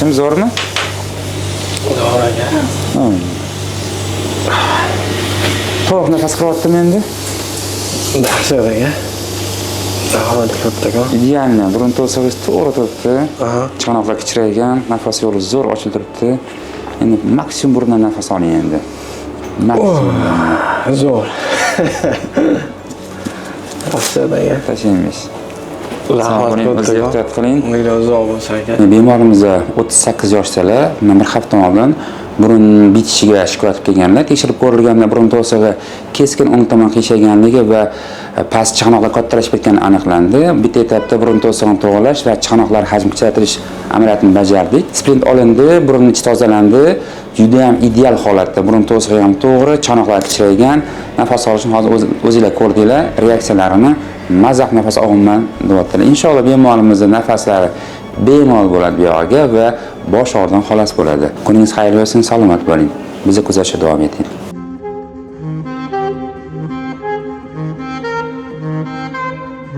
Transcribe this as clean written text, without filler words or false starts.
Kim, zo'rmi? Zo'r, aka. To'liq nafas qilyaptimi endi? Dahshat, aka. Rahmat kattakon. Идеально. Burun to'sig'ingiz to'g'ri turibdi. Chanoqlar kichraygan, nafas yo'li zo'r ochilib turibdi. Endi maksimum burundan nafas oling endi. Maksimum. Zo'r. Dahshat, aka. Tashlaymiz. Rahmat Sog' bo'ling, o'zingiz kattakon. ehtiyot qiling. Umringiz uzoq bo'lsin, aka. Bemorimiz 38 yoshdalar. Mana bir hafta oldin burun bitishiga shikoyat qilib kelganlar. Tekshirib ko'rilganda burun to'sig'i keskin o'ng tomon qiyshayganligi va past chanoqlar kattalashib ketgani aniqlandi. Bitta etapda burun to'sig'ini to'g'rilash va chanoqlar hajmi kichraytirish amaliyotini bajardik. Splint olindi, burun ichi tozalandi. Juda ham ideal holatda. Burun to'sig'i ham to'g'ri, chanoqlar kichraygan. Nafas olishni hozir o'zinglar ko'rdinglar, reaksiyalarini, maza qilib nafas olaman deyaptilar. Inshaalloh bemorimizni nafaslari bemalol bo'ladi bu yog'iga va bosh og'riqdan xalos bo'ladi. Kuningiz xayrli bo'lsin, salomat bo'ling. Bizni kuzatishda davom eting.